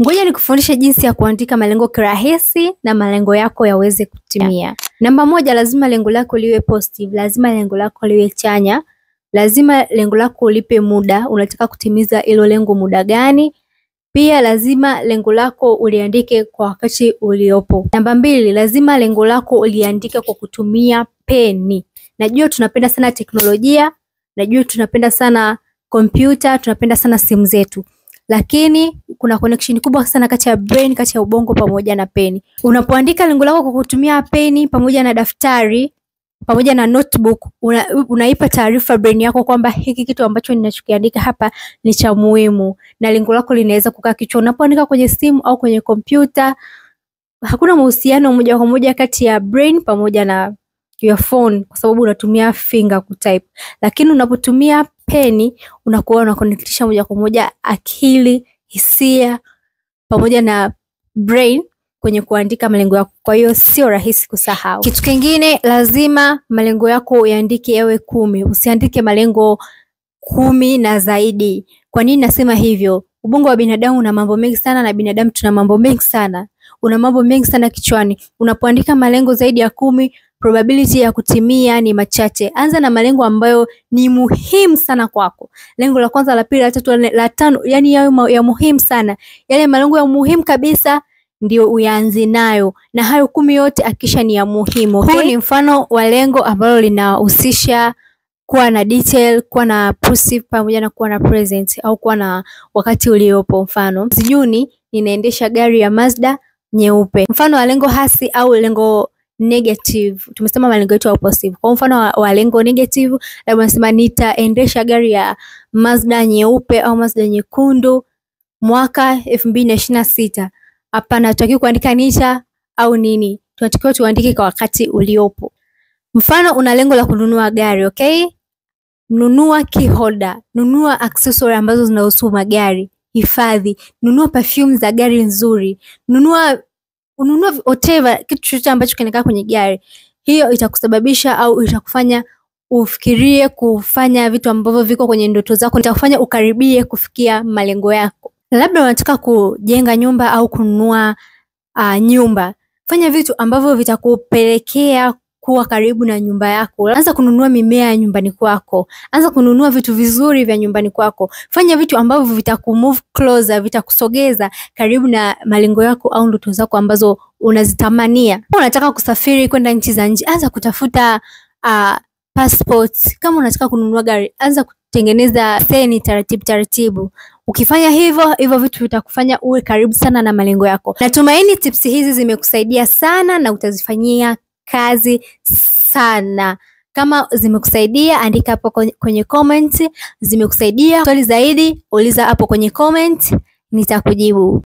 Ngoja nikufundishe jinsi ya kuandika malengo kirahisi na malengo yako yaweze kutimia. Namba moja, lazima lengo lako liwe positive, lazima lengo lako liwe chanya, lazima lengo lako ulipe muda, unataka kutimiza hilo lengo muda gani? Pia lazima lengo lako uliandike kwa wakati uliopo. Namba mbili, lazima lengo lako uliandike kwa kutumia peni. Najua tunapenda sana teknolojia, najua tunapenda sana kompyuta, tunapenda sana simu zetu. Lakini kuna connection kubwa sana kati ya brain, kati ya ubongo pamoja na peni. Unapoandika lengo lako kwa kutumia peni pamoja na daftari, pamoja na notebook, unaipa taarifa brain yako kwamba hiki kitu ambacho ninachokiandika hapa ni cha muhimu, na lengo lako linaweza kukaa kichwa. Unapoandika kwenye simu au kwenye kompyuta, hakuna mahusiano moja kwa moja kati ya brain pamoja na your phone, kwa sababu unatumia finger kutype. Lakini unapotumia peni unakuwa unaconnectisha moja kwa moja akili, hisia pamoja na brain kwenye kuandika malengo yako. Kwa hiyo sio rahisi kusahau. Kitu kingine, lazima malengo yako uyaandike yawe 10. Usiandike malengo 10 na zaidi. Kwa nini nasema hivyo? Ubongo wa binadamu una mambo mengi sana, na binadamu tuna mambo mengi sana. Una mambo mengi sana kichwani. Unapoandika malengo zaidi ya 10, probability ya kutimia ni machache. Anza na malengo ambayo ni muhimu sana kwako. Lengo la kwanza, la pili, la tatu, la tano, yani yawe ya muhimu sana. Yale malengo ya muhimu kabisa ndio uyaanze nayo, na hayo 10 yote hakikisha ni ya muhimu. Okay? Huu ni mfano wa lengo ambalo linahusisha kuwa na detail, kuwa na perceive pamoja na kuwa na present au kuwa na wakati uliopo. Mfano, Juni ninaendesha gari ya Mazda nyeupe. Mfano wa lengo hasi au lengo negative. Tumesema malengo yetu ya positive. Kwa mfano wa lengo negative, labda nasema nitaendesha gari ya Mazda nyeupe au Mazda nyekundu mwaka 2026. Hapana, hatutakiwi kuandika nita au nini. Tunatakiwa tuandike kwa wakati uliopo. Mfano, una lengo la kununua gari, okay? Nunua key holder, nunua accessory ambazo zinahusu magari, hifadhi, nunua perfume za gari nzuri, nunua whatever, kitu chochote ambacho kinakaa kwenye gari. Hiyo itakusababisha au itakufanya ufikirie kufanya vitu ambavyo viko kwenye ndoto zako, itakufanya ukaribie kufikia malengo yako. Labda unataka kujenga nyumba au kununua nyumba. Fanya vitu ambavyo vitakupelekea kuwa karibu na nyumba yako. Anza kununua mimea nyumbani kwako. Anza kununua vitu vizuri vya nyumbani kwako. Fanya vitu ambavyo vitakumove closer, vitakusogeza karibu na malengo yako au ndoto zako ambazo unazitamania. Kama unataka kusafiri kwenda nchi za nje, anza kutafuta passports. Kama unataka kununua gari, anza kutengeneza seni taratibu taratibu. Ukifanya hivyo, hivyo vitu vitakufanya uwe karibu sana na malengo yako. Natumaini tips hizi zimekusaidia sana na utazifanyia kazi sana. Kama zimekusaidia, andika hapo kwenye comment. Zimekusaidia, swali zaidi uliza hapo kwenye comment, nitakujibu.